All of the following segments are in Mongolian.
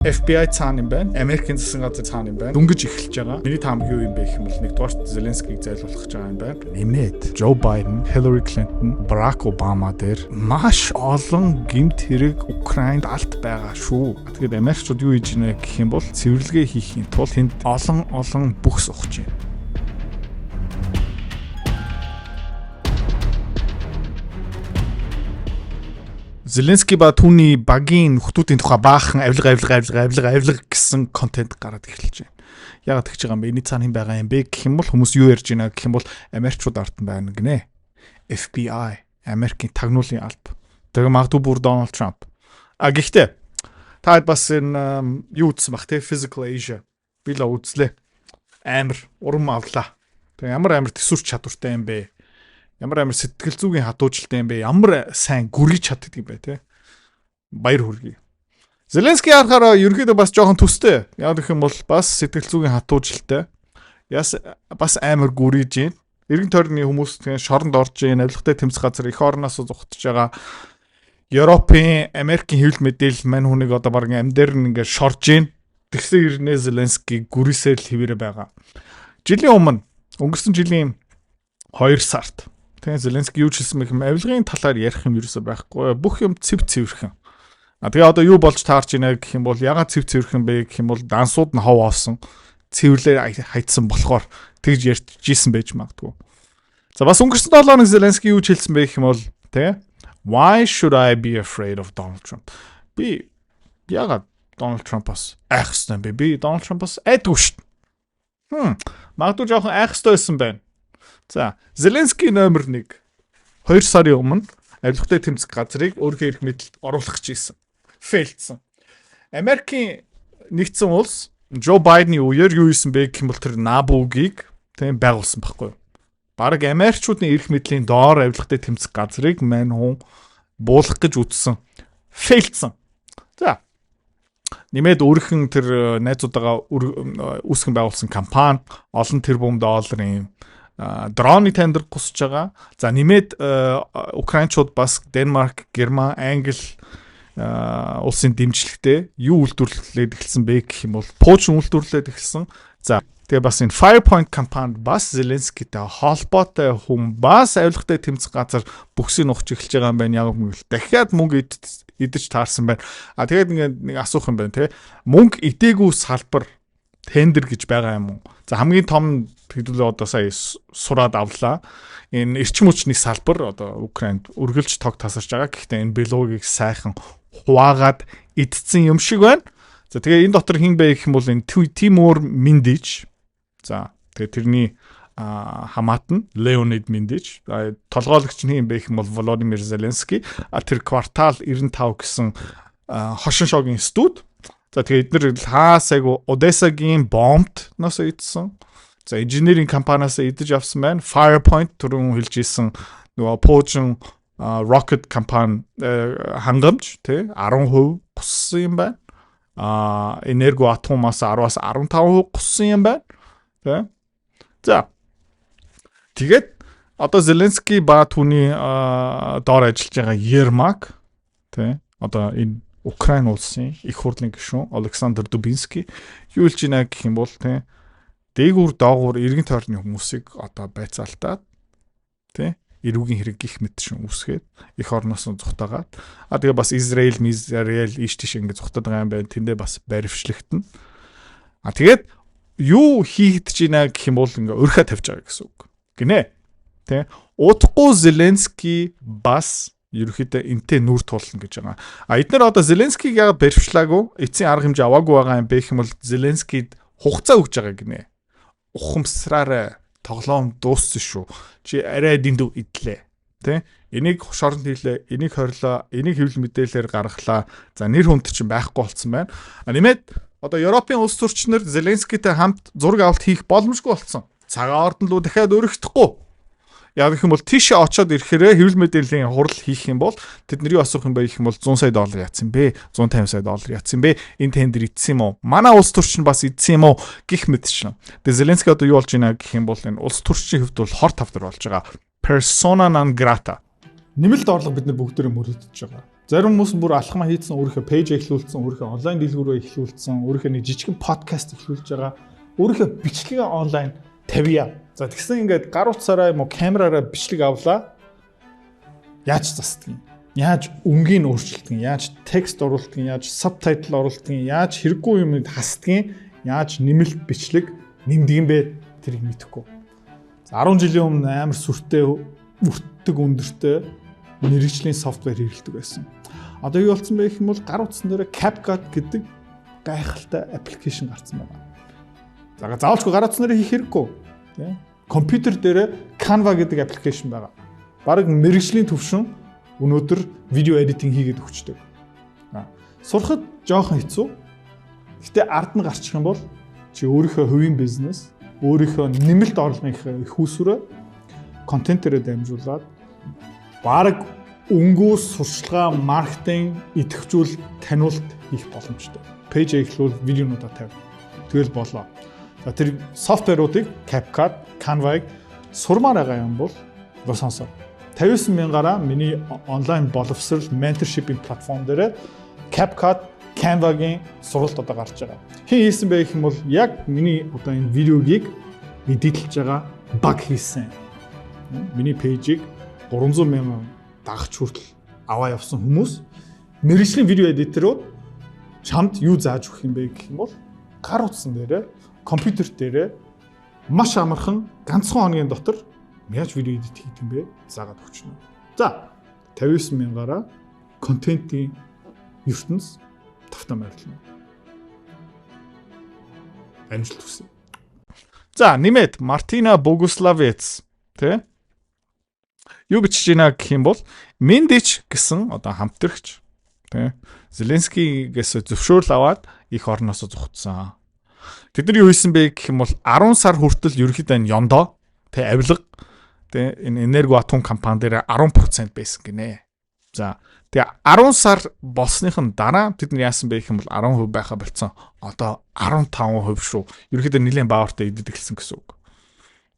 FBI цаана юм байна. Америкийн засгийн газар цаана юм байна. Дөнгөж эхэлж байгаа. Миний таамаг юу юм бэ гэх юм бол нэгдүгээрт Зеленскийг зайлуулах гэж байгаа юм байна. Нэмээд Joe Biden, Hillary Clinton, Barack Obama дээр маш олон гэмт хэрэг Украинд алт байгаа шүү. Тэгээд Америкчууд юу хийж байна гэх юм бол цэвэрлэгээ хийхийн тулд тэнд олон олон бүхс ухаж байна. Зеленский ба түүний багийн нөхдүүдийн тухай баахан авилга авилга авилга авилга авилга гэсэн контент гараад эхэлж байна. Яагаад тэгж байгаа юм бэ? Эний цаана хэн байгаа юм бэ гэх юм бол хүмүүс юу ярьж байна гэх юм бол Америкчууд ард нь байна гинэ. FBI, Америкийн тагнуулын алба. Тэгээ магадгүй бүр Дональд Трамп. А гэхдээ та бас энэ юу үзсэн бах те, Physical Asia. Би л үзлээ. Амар урам авлаа. Тэгээ ямар амар төсвөрч чадвартай юм бэ? Ямар амар сэтгэл зүгийн хатуужилтай юм бэ? Ямар сайн гүрийж чаддаг юм бэ те? Баяр хүргэе. Зеленский харахаараа ерөнхийдөө бас жоохон төстэй. Яг гэх юм бол бас сэтгэл зүгийн хатуужилтай. Яс бас амар гүрийж гин. Эргэн тойрны хүмүүс тэгээ шоронд орж гин, авилгатай тэмцэх газар эх орноос зугтаж байгаа. Европын, Америкийн хэвлэл мэдээлэл мань хүнийг одоо баг амь дээр нь ингээд шорж гин. Тэгсэн хэрнээ Зеленский гүрийсээр л хэвээрээ байгаа. Жилийн өмнө, өнгөрсөн жилийн 2 сард тэгээ Зеленский юу ч хэлсэн бэ гэм, авилгын талаар ярих юм ерөөсөө байхгүй. Бүх юм цэв цэвэрхэн. А тэгээ одоо юу болж таарч ийнэ гэх юм бол ягаад цэв цэвэрхэн бэ гэх юм бол дансууд нь хов олсон. Цэвэрлэр хайцсан болохоор тэгж ярьж исэн байж магадгүй. За, бас өнгөрсөн 7 хоног Зеленский юу ч хэлсэн бэ гэх юм бол тэ, "Why should I be afraid of Donald Trump?" Би ягаад Дональд Трампаас айх ёстой юм бэ? Би Дональд Трампаас айдгүй шүү дээ. Магадгүй жоохон айх ёстой байсан байна. За, Зеленский номер 1 2 сарын өмнө авилгатай тэмцэх газрыг өөрийнхөө эрх мэдэлд оруулах гэж ийсэн. Fail дсэн. Америкийн нэгдсэн улс Жо Байдны үеэр юу хийсэн бэ гэх юм бол тэр НАБУ-гийг тийм байгуулсан байхгүй юу? Бараг Америкчуудын эрх мэдлийн доор авилгатай тэмцэх газрыг мань хүн буулгах гэж үзсэн. Fail дсэн. За, нэмээд өөрийнх нь тэр найзуудаага үүсгэн байгуулсан компани олон тэрбум долларын дроны тендер гусж байгаа. За, нэмээд украинчууд бас Денмарк, Герман, Англи улсын дэмжлэгтэй юу үйлдвэрлээд эхэлсэн бэ гэх юм бол пуужин үйлдвэрлээд эхэлсэн. За, тэгээ бас энэ Firepoint компанид бас Зеленскийтэй холбоотой хүн бас авилгатай тэмцэх газар бүхсийг нухаж эхэлж байгаа юм байна. Яг гэвэл дахиад мөнгө идэж таарсан байна. А тэгээд ингээд нэг асуух юм байна те. Мөнгө идээгүй салбар, тендер гэж байгаа юм уу? За, хамгийн том хэдүүлээ одоо сая сураад авлаа. Энэ эрчим хүчний салбар одоо Украинд үргэлж тог тасарч байгаа. Гэхдээ энэ Белугийг сайхан хуваагаад идсэн юм шиг байна. За, тэгээ энэ дотор хэн бэ гэх юм бол энэ Тимур Миндич. За, тэгээ тэрний хамаат нь Леонид Миндич. Толгойлогч нь хэн бэ гэх юм бол Володимир Зеленский. А тэр Квартал 95 гэсэн хошин шогийн студ. За, тэгээ эднэр хаасайгу Одессагийн бомбтноос идсэн. За, инженерийн компаниас идэж авсан байна. Firepoint, түрүүн хэлж исэн нөгөө пуужин rocket компани хангамж тий 10% гуссан юм байна. А Энергоатомаас 10-аас 15% гуссан юм байна. Тий. За. Тэгээд одоо Зеленский ба түүний доор ажиллаж байгаа Ермак тий одоо энэ Украин улсын их хурлын гишүүн Александр Дубинский юу хэлж байна гэх юм бол тий дээгүүр доогуур эргэн тойрны хүмүүсийг одоо байцаалтаад тий эрүүгийн хэрэг гих мэт шин үсгээд эх орноос нь зугтаагаад, а тэгээ бас Израиль, Мизраэль ийш тийш ингэ зугтаад байгаа юм байна. Тэндээ бас баривчлагдана. А тэгээд юу хийгдэж байна гэх юм бол ингээ өрхөө тавьж байгаа гэсэн үг. Гинэ. Тэ. Удахгүй Зеленский бас ерөнхийдөө энтэй нүр тулна гэж байгаа. А эднэр одоо Зеленскийг яагаад баривчлаагүй, эцсийн арга хэмжээ аваагүй байгаа юм бэ гэх юм бол Зеленскийд хугацаа өгч байгаа гинэ. Ухамсараарай, тоглоом дууссан шүү. Чи арай дэндүү идлээ. Тэ? Энийг шоронд хийлээ, энийг хорилоо, энийг хэвлэл мэдээлэлээр гаргалаа. За, нэр хүнд чинь байхгүй болцсон байна. А нэмээд одоо Европын улс төрчнөр Зеленскийтэй хамт зураг авалт хийх боломжгүй болцсон. Цагаан ордон руу дахиад өргөдөхгүй. Яг гэх юм бол тийшээ очоод ирэхээрээ хэвлэл мэдээллийн хурал хийх юм бол тэд нар юу асуух юм бэ гэх юм бол 100 сая доллар яатсан бэ? 150 сая доллар яатсан бэ? Энэ тендер идсэн юм уу? Манай улс төрч нь бас идсэн юм уу? Гэх мэт чинь. Тэгээ Зеленский одоо юу болж байна гэх юм бол энэ улс төрчийн хувьд бол хор тавдар болж байгаа. Persona non grata. Нэмэлт орлого бид нар бүгдээрээ мөрөдөж байгаа. Зарим хүмүүс бүр алхмаа хийцэн, өөрийнхөө page эхлүүлсэн, өөрийнхөө онлайн дэлгүүрээ эхлүүлсэн, өөрийнхөө нэг жижигхэн подкаст эхлүүлж байгаа. Өөрийнхөө бичлэгээ онлайн тавья. За, тэгсэн ингээд гар утсаараа юм уу камераараа бичлэг авлаа. Яаж застдаг юм? Яаж өнгийг өөрчилдөг юм? Яаж текст оруулдаг юм? Яаж subtitle оруулдаг юм? Яаж хэрэггүй юмыг хасдаг юм? Яаж нэмэлт бичлэг нэмдэг юм бэ? Тэрийг мэдэхгүй. За, 10 жилийн өмнө амар сүртэй, өртөг өндөртэй мэргэжлийн software хэрэглэдэг байсан. Одоо юу болсон бэ гэх юм бол гар утсан дээр CapCut гэдэг гайхалтай application гарсан байна. За, заавалчгүй гар утсан дээр хийх хэрэггүй. Тэ? Компьютер дээр Canva гэдэг application байгаа. Бараг мэргэжлийн төвшин өнөөдөр видео editing хийгээд өгчдөг. Сурахад жоохон хэцүү. Гэхдээ ард нь гарчих юм бол чи өөрийнхөө хувийн бизнес, өөрийнхөө нэмэлт орлогын их үүсвэрээ контентээрээ дамжуулаад бараг үнэгүй сурчлагаа, маркетинг, идэвхжүүл, таниулт хийх боломжтой. Page эхлүүл, видеонуудаа тавь. Тэгэл болоо. За, тэр software уудыг CapCut, Canva-г сурмаар байгаа юм бол сонсоо. 59 мянгаараа миний онлайн боловсрал mentorship ийн платформ дээр CapCut, Canva-гийн сургалт одоо гарч байгаа. Хэн хийсэн бэ гэх юм бол яг миний одоо энэ видеогийг edit лэж байгаа баг хийсэн. Миний page ийг 300 мянган дагагч хүртэл аваа явсан хүмүүс, мэргэжлийн видео editor ууд чамд юу зааж өгөх юм бэ гэх юм бол гар утсан дээрээ, компьютер дээрээ маш амархан ганцхан хоногийн дотор яаж видео edit хийх юм бэ заагаад өгчнө. За, 59 мянгаараа контентын ертөнц тавтаа морилно. Амжилт хүсье. За, нэмээд Мартина Богуславец тэ юу бичиж байна гэх юм бол Миндич гэсэн одоо хамтрагч тэ Зеленскийгээс зөвшөөрөл аваад их орноосоо зугтсан. Тэд нар юу хийсэн бэ гэх юм бол 10 сар хүртэл ерөнхийдөө энэ ёндоо тэ авилга тэ энэ Энергоатом компани дээр 10% байсан гинэ. За, тэгээ 10 сар болсныхын дараа тэд нар яасан бэ гэх юм бол 10% байха болцсон. Одоо 15% шүү. Ерөнхийдөө нэлээд баавартай идэж эхэлсэн гэсэн үг.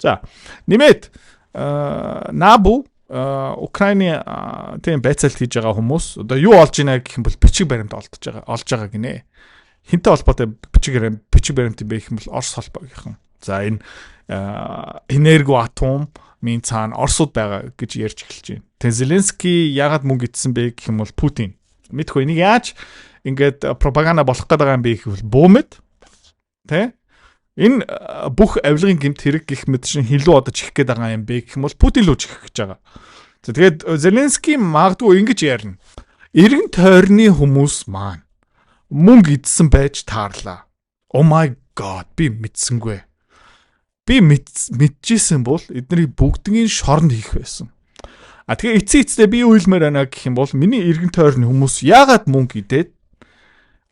За, нэмээд НАБУ, Украины тийм байцаалт хийж байгаа хүмүүс одоо юу олж ийна гэх юм бол бичиг баримт олдож байгаа, олж байгаа гинэ. Хэнтэй холбоотой бичиг баримт юм бэ гэх юм бол Орос холбоогийнхан. За, энэ Энергоатом минь цаана Оросууд байгаа гэж ярьж эхэлж байна. Тэгээ Зеленский яагаад мөнгө идсэн бэ гэх юм бол Путин. Мэдгүй, энийг яаж ингээд пропаганда болох гээд байгаа юм бэ гэх юм бол бүүмэд тэ энэ бүх авилгын гэмт хэрэг гэх мэт шин хилүү одоо чихэх гээд байгаа юм бэ гэх юм бол Путин лүү чихэх гэж байгаа. За, тэгээд Зеленский магадгүй ингэж ярина. Эргэн тойрны хүмүүс маань мөнгө идсэн байж таарлаа. Oh my God, би мэдсэнгүй. Би мэдчихсэн бол эднийг бүгднийг шорон хийх байсан. А тэгээ эцсийн эцдээ би юу хэлмээр байна гэх юм бол миний эргэн тойрны хүмүүс яагаад мөнгө идээд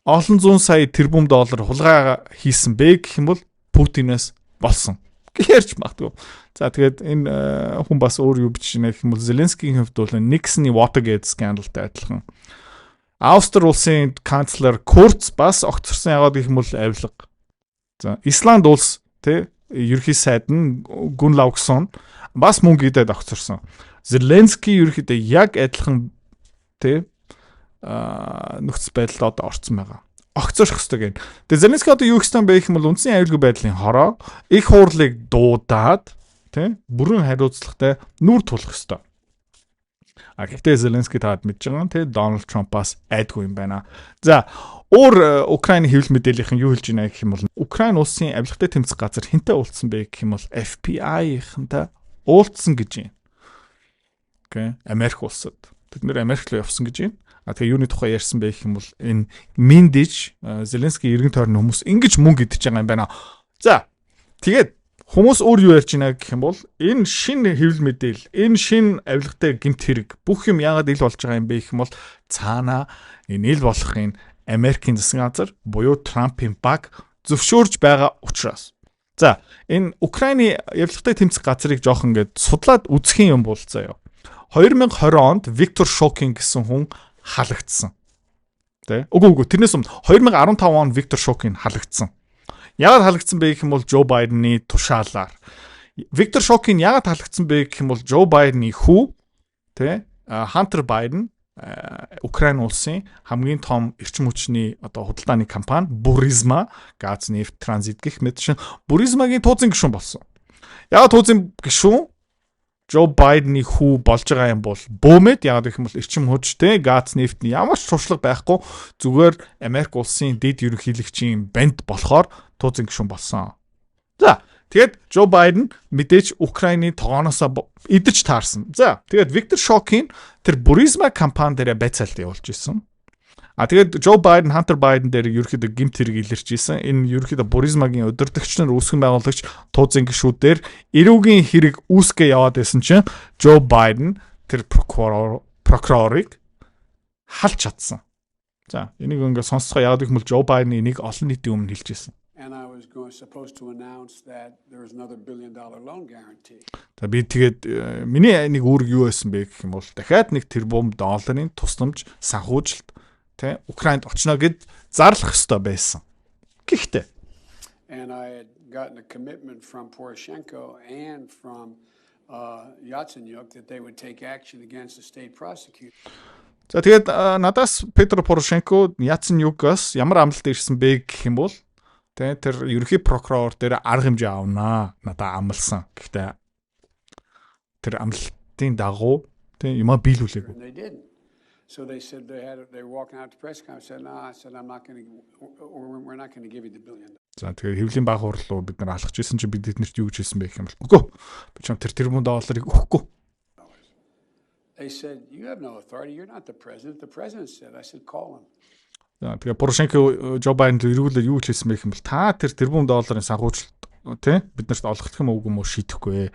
олон зуун сая тэрбум доллар хулгай хийсэн бэ гэх юм бол Путинээс болсон гэж магадгүй. За, тэгээд энэ хүн бас өөр юу бичиж байна гэх юм бол Зеленскийн хувьд бол Nixon-ы Watergate скандалтай адилхан. Австри улсын канцлер Курц бас огцорсон, яагаад гэх юм бол авилга. За, Исланд улс тэ ерөнхий сайд нь Гунлаугсон бас мөнгө идээд огцорсон. Зеленский ерөнхийдөө яг адилхан тэ нөхцөл байдалд одоо орцсон байгаа, огцорох хэрэгтэй гэн. Тэгээ Зеленский одоо юу хийх ёстой бэ гэх юм бол үндсэн аюулгүй байдлын хороо, их хурлыг дуудаад тий бүрэн хариуцлагатай нүүр тулах ёстой. А гэхдээ Зеленский таад мэдж байгаа тий Дональд Трампаас айдгүй юм байна. За, өөр Украины хэвлэл мэдээллийнхэн юу хэлж байна гэх юм бол Украин улсын авилгатай тэмцэх газар хэнтэй уулзсан бэ гэх юм бол FBI-хэнтэй уулзсан гэж байна. Окей, Америк улсад. Тэд нэр Америк руу явсан гэж байна. А тэгээ юуны тухай ярьсан бэ гэх юм бол энэ Миндич, Зеленский эргэн тойрны хүмүүс ингэж мөнгө идэж байгаа юм байна. За, тэгээд хүмүүс өөр юу ярьж байна гэх юм бол энэ шинэ хэвлэл мэдээлэл, энэ шинэ авилгатай гэмт хэрэг бүх юм яагаад ил болж байгаа юм бэ гэх юм бол цаанаа энэ ил болохын Америкийн засгийн газар буюу Трампын баг зөвшөөрж байгаа учраас. За, энэ Украины авилгатай тэмцэх газрыг жоох ингээд судлаад үзэх юм бол заяа. 2020 онд Виктор Шокин гэсэн хүн халагдсан. Тэ? Үгүй, тэрнээс өмнө 2015 онд Виктор Шокин халагдсан. Яагаад халагдсан бэ гэх юм бол Жо Байдны тушаалаар. Виктор Шокин яагаад халагдсан бэ гэх юм бол Жо Байдны хүү тэ Хантер Байден Украин улсын хамгийн том эрчим хүчний одоо худалдааны компани Burisma, газ, нефть, транзит гэх мэт шин Burisma-гийн туузын гишүүн болсон. Яг туузын гишүүн Жо Байдны хүү болж байгаа юм бол бөөмэд. Яг гэх юм бол эрчим хүчтэй газ, нефтний ямар ч туршлага байхгүй, зүгээр Америк улсын дэд ерөнхийлөгчийн банд болохоор туузын гишүүн болсон. За, тэгээд Жо Байден мэдээж Украины тогооноосоо идэж таарсан. За, тэгээд Виктор Шокин тэр Burisma компани дээр байцаалт явуулж исэн. А тэгээд Жо Байден Хантер Байден дээр ерөөхдөө гэмт хэрэг илэрч исэн. Энэ ерөөхдөө Burisma-гийн удирдагч нар, үүсгэн байгуулагч, туузын гишүүдээр эрүүгийн хэрэг үүсгээ яваад байсан чинь Жо Байден тэр прокурорыг халж чадсан. За, энийг ингээ сонсцгоо. Яг гэх юм бол Жо Байден энийг олон нийтийн өмнө хэлж ирсэн. And I was supposed to announce that there was another $1 billion loan guarantee. За, би тэгээд миний нэг үүрэг юу байсан бэ гэх юм бол дахиад 1 тэрбум долларын тусламж санхүүжилт тэ Украинд очно гэд зарлах ёстой байсан. Гэхдээ And I had gotten a commitment from Poroshenko and from Yatsenyuk that they would take action against the state prosecutor. За, тэгээд надаас Петро Порошенко, Яценюкаас ямар амлалт ирсэн бэ гэх юм бол тэ тэр ерөнхий прокурор дээр арга хэмжээ авнаа надаа амласан. Гэхдээ тэр амлалтын дагуу тэ юмаа биелүүлээгүй. And they didn't. So they said they were walking out to press conference, said, "No," I said, "I'm not going to, we're not going to give you the billion." За, тэгээд хэвлийн баг хурал руу бид нар алхаж исэн чинь бид эднэрт юу гэж хэлсэн бэ гэх юм бол үгүй, би чам тэр тэрбум долларыг өгөхгүй. They said, "You have no authority. You're not the president." The president said, I said, "Call him." За, тэгээ Порошенко Жо Байден руу эргүүлээд юу гэж хэлсэн бэ гэх юм бол та тэр тэрбум долларын санхүүжилт тий биднэрт олгох юм уу, үгүй юм уу шийдэхгүй.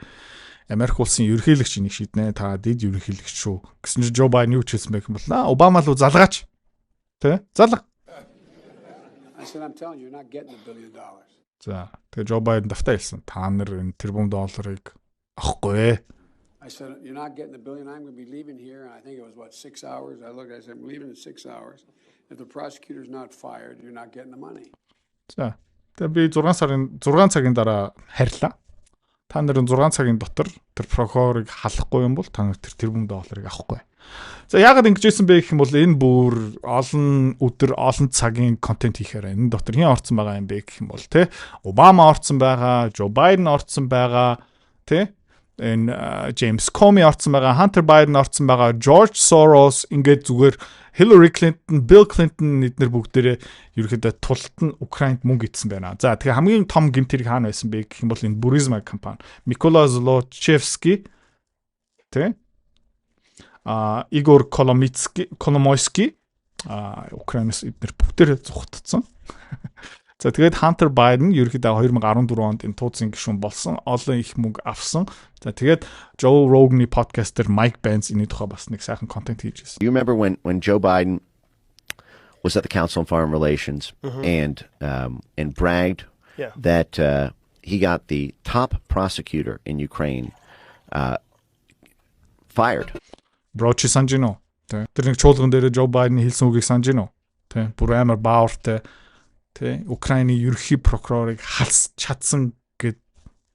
Америк улсын ерөнхийлөгч энийг шийднэ. Та дэд ерөнхийлөгч шүү. Гэсэн чинь Жо Байден юу гэж хэлсэн бэ гэх юм бол Обама руу залгаач. Тий? Залга. I said, "I'm telling you, you're not getting the $1 billion." За, тэгээ Жо Байден давтаа хэлсэн. Та нар энэ тэрбум долларыг авахгүй. I said, "You're not getting the billion. I'm going to be leaving here." And I think it was, what, 6 hours? I looked, I said, "I'm leaving in 6 hours. If the prosecutor's not fired, you're not getting the money." За. Тэгээ би 6 сарын 6 цагийн дараа харьлаа. Та нарын 6 цагийн дотор тэр прокурорыг халахгүй юм бол та нар тэр тэрбум долларыг авахгүй. За, яагаад ингэж ийсэн бэ гэх юм бол энэ бүр олон өдөр, олон цагийн контент хийхээр энэ дотор хэн орцсон байгаа юм бэ гэх юм бол те Обама орцсон байгаа, Жо Байден орцсон байгаа, те энэ Джеймс Коми орцсон байгаа, Хантер Байден орцсон байгаа, Жорж Сорос, ингээд зүгээр Хиллари Клинтон, Билл Клинтон эднэр бүгдээрээ ерөөхдөө тулт нь Украинд мөнгө идсэн байна. За, тэгэхээр хамгийн том гэмт хэрэг хаана байсан бэ гэх юм бол энэ Burisma компани. Микола Злочевский тэ Игор Коломицки, Коломойский Украинаас эднэр бүгдээрээ зугтцсан. За, тэгээд Хантер Байден ерөөхдөө 2014 онд энэ туузын гишүүн болсон. Олон их мөнгө авсан. За, тэгээд Joe Rogan-ы подкаст дээр Mike Benz энэ тухай бас нэг сайхан контент хийж байсан. You remember when Joe Biden was at the Council on Foreign Relations and bragged that he got the top prosecutor in Ukraine fired. Bro, чи санаж гинөө? Тэ. Тэр нэг чуулган дээр Joe Biden хэлсэн үгийг санаж гинөө? Тэ. Бүр амар баавартай тэ Украины ерөнхий прокурорыг халс чадсан гэд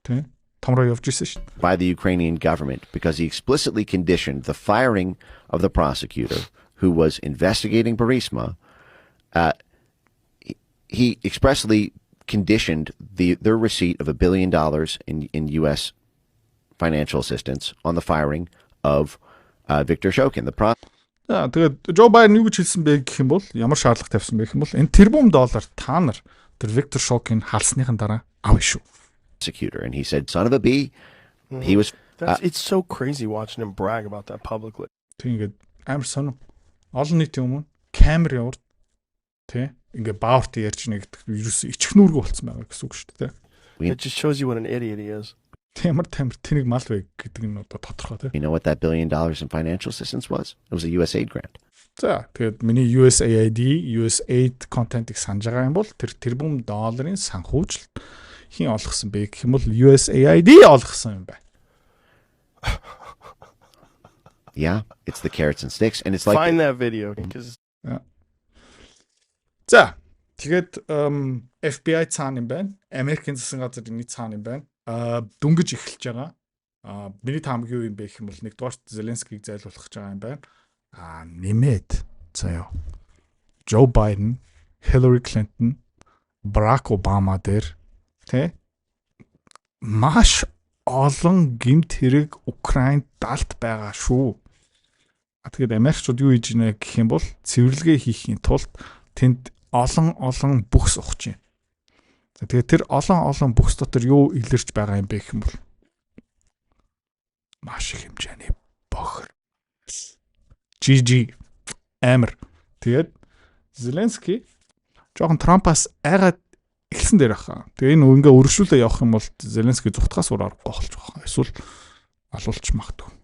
тэ томроо явж исэн шүү дээ. By the Ukrainian government because he explicitly conditioned the firing of the prosecutor who was investigating Burisma. He expressly conditioned their receipt of $1 billion in U.S. financial assistance on the firing of Victor Shokin, the За, тэгээд Жо Байден юу гэж хэлсэн бэ гэх юм бол ямар шаардлага тавьсан бэ гэх юм бол энэ тэрбум доллар та нар тэр Виктор Шокин халсныхан дараа авна шүү. Prosecutor. And he said, "Son of a B," he was That's it's so crazy watching him brag about that publicly. Тэг ингээд амар сонин. Олон нийтийн өмнө камер явард тий ингээ бааварт ярьж нэг гэдэг ерөөсөө ичих нүргүй болцсон байгаа гэсэн үг шүү дээ. It just shows you what an idiot he is. Ямар тамир тэнэг мал вэ гэдэг нь одоо тодорхой тий. You know what that $1 billion in financial assistance was? It was a USAID grant. За, тэгээд миний USAID, USAID контентыг санаж байгаа юм бол тэр тэрбум долларын санхүүжилт хэн олгосон бэ гэх юм бол USAID олгосон юм байна. Yeah, it's the carrots and sticks, and it's like Find that video because За, тэгээд FBI цаана юм байна. Америкийн засгийн газар энэний цаана юм байна. Аа, дөнгөж эхэлж байгаа. Аа, миний таамаг юу юм бэ гэх юм бол нэгдүгээр Зеленскийг зайлуулах гэж байгаа юм байна. А нэмээд заяа, Joe Biden, Hillary Clinton, Barack Obama дээр тэ маш олон гэмт хэрэг Украинд далд байгаа шүү. А тэгээд Америкчууд юу хийж байна гэх юм бол цэвэрлэгээ хийхийн тулд тэнд олон олон бүхс ухаж байна. За, тэгээд тэр олон олон бүхс дотор юу илэрч байгаа юм бэ гэх юм бол маш их хэмжээний бохир. GG амар. Тэгээд Зеленский жоохон Трампаас айгаад эхэлсэн дээр баха. Тэгээ энэ ингээ өргөжлүүлээ явах юм бол Зеленский зугтахаас өөр аргагүй болж байгаа. Эсвэл алуулч магадгүй.